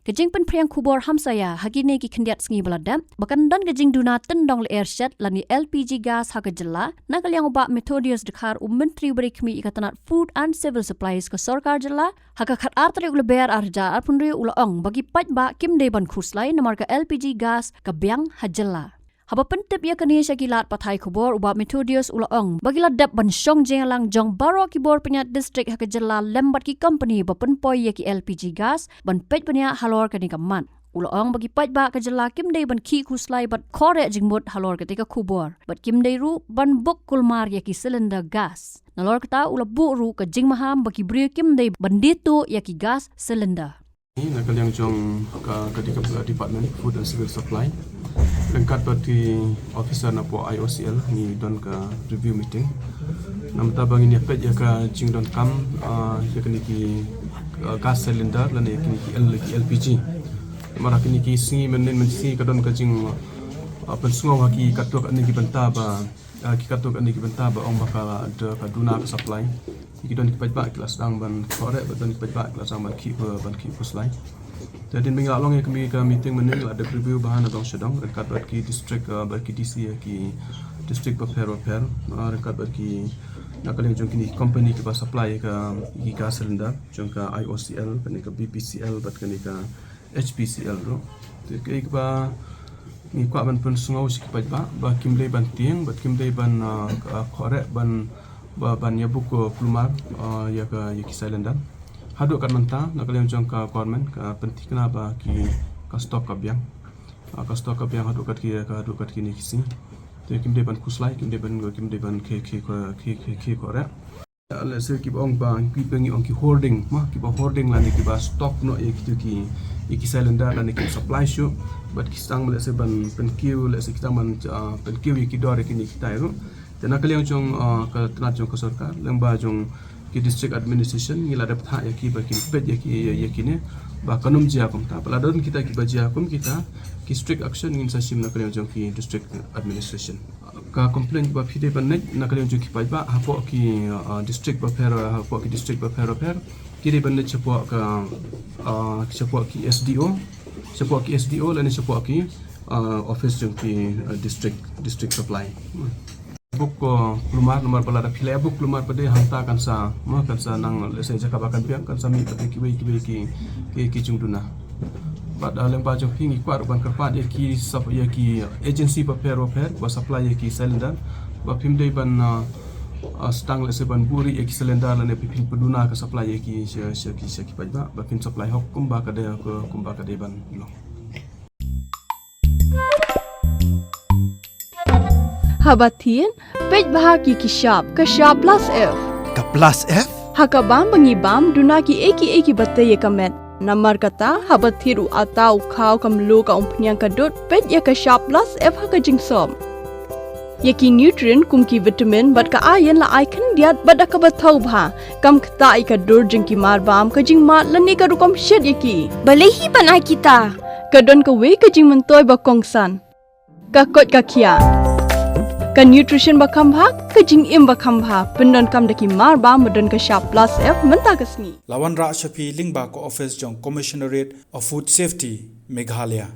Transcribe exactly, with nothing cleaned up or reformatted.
Ka jingpynphriang khubor hamsaia ha kine ki khyndiat sngi ba la dep ba kan don ka jingduna tyndong lyer shet lane L P G gas ha ka jylla, na ka liang u Bah Methodius Dkhar, u Myntri ba rikhmih ïa ka tnat Food and Civil Supplies ka sorkar jylla, ha ka khatar tarik u Lber arhajar arphew hynriew u la ong ba ki paidbah kim dei ban khuslai namar ka L P G gas ka biang ha jylla. Haba pyntip ïa kane sha ki lad pathai khubor, u Bah Methodius u la ong ba ki la dep ban shong jingïalang jong baroh ki bor pynïaid district ha ka jylla lem bad ki company ba pynpoi ïa ki L P G gas ban peit bniah halor kane ka mat. U la ong ba ki paidbah ka jylla kim dei ban khih khuslai bad khohreh jingmut halor kata ka khubor bad kim dei ruh ban buk kulmar ïa ki cylinder gas. Nalor kata u la buh ruh ka jingmaham ba ki briew kim dei ban die tuh ïa ki gas cylinder. Na ka liang jong ka, ka di-, ka department Food and Civil Supply, ryngkat bad ki officer na poh I O C L, ngi don ka review meeting. Namar ba ngin ïa peit ïa ka jingdonkam, ah, ïa kine ki, ah, gas cylinder lane ïa kine ki L-, ki L P G. Namar kine ki sngi mynnin mynsngi ka don ka jing, ah, pynsngew ha ki katto katne ki bynta ba, ah, ki katto katne ki bynta ba ong ba ka, ka duna ka supply. Ki don ki paidbah ki la sdang ban khohreh, bad don ki paidbah ki la sdang ban khih, ban khih khuslai. Te hadien ba ngi la long ïa ka mi-, ka meeting mynne, ngi la dep review bha na dong sha dong, ryngkat bad ki district, ah, bad ki D C ïa ki district bapher bapher, ah, ryngkat bad ki, na ka liang jong kine ki company kiba supply ïa ka, ïa ki gas cylinder, jong ka I O C L, kane ka B P C L, bad kane ka H P C L ruh. Te kaei kaba ngi kwah ban pynsngew sha ki paidbah ba kim dei ban tieng, bad kim dei ban, ah, ah, khohreh ban, ba, ban ïa buk, ah, kulmar, ah, ïa ka, ïa ki cylinder. Haduh kat mynta, na ka liang jong ka government, ka pynthikna ba ki, ka stock ka biang. Ah, ka stock ka biang haduh kat ki, ka haduh kat kine ki sngi. Te kim dei ban khuslai, kim dei ban, kim dei ban khie, khie, khie, khie, khie, khie khohreh. Let's say kiba ong ba, kiba ngi ong ki hoarding, ma, kiba hoarding lane kiba stock noh ïa kito ki, ïa ki cylinder lane ki supply shuh, bad ki sdang, let's say, ban pynkiew, let's say, ki sdang ban, ah, pynkiew ïa ki dor ïa kine kitai ruh. Te na ka liang jong, ah, ka tnat jong ka sorkar, lyngba jong ki district administration, ngi la dep thah ïa ki ba kin peit ïa ki, ïa, ïa kine, ba kan ym jia kumta, ba la don kita kiba jia kum kita, ki strict action ngin sa shim na ka liang jong ki district administration. Ka complaint ba phi dei ban leit na ka liang jong ki paidbah hapoh ki, ah, district bapher, hapoh ki district bapher bapher. Ki dei ban leit shapoh ka, ah, shapoh ki S D O, shapoh ki S D O lane shapoh ki, ah, office jong ki, ah, district, district supply. Buk, ah, kulmar namar ba lada phi la buk kulmar pat de hangta kan sa, ma, kan sa nang, let's say, jaka ba kan biang, kan sa mih pat de kiwei kiwei ki, ki, ki jingduna. Bad, ah, lyngba jong phi ngi kwah ruh ban kyrpad ïa ki sap, ïa ki agency bapher bapher ba supply ïa ki cylinder, ba phim dei ban, ah, ah, sdang, let's say, ban buhrieh ïa ki cylinder lane phi, phin pynduna ka supply ïa ki sha, sha ki, sha ki paidbah, ba phin supply hok kumba ka dei, kumba ka dei ban long. Haba thied, peit bha ki, ki shap, ka shap plus F. Ka plus F? Ha ka bam ba ngi bam, duna kiei kiei kiba tei ïa ka met. Namar kata, haba thied u atta, u khaw, ka mluh, ka umphniang, ka dud, peit ïa ka shap plus F ha ka jingsop. Ïa ki nutrient kum ki vitamin bad ka iron la ai khyndiat bad da kaba thaw bha. Kam ktah ïa ka dur jong ki mar bam, ka jingmad lane ka rukom shet ïa ki. Balei hi ban ai kita? Ka don kawei ka jingmyntoi ba kongsan. Ka koit ka khiah. Ka nutrition ba kham bha, ka jingim ba kham bha. Pyndonkam da ki mar bam ba don ka shap plus F mynta ka sngi. La wanrah sha phi lyngba ka office jong Commissionerate of Food Safety, Meghalaya.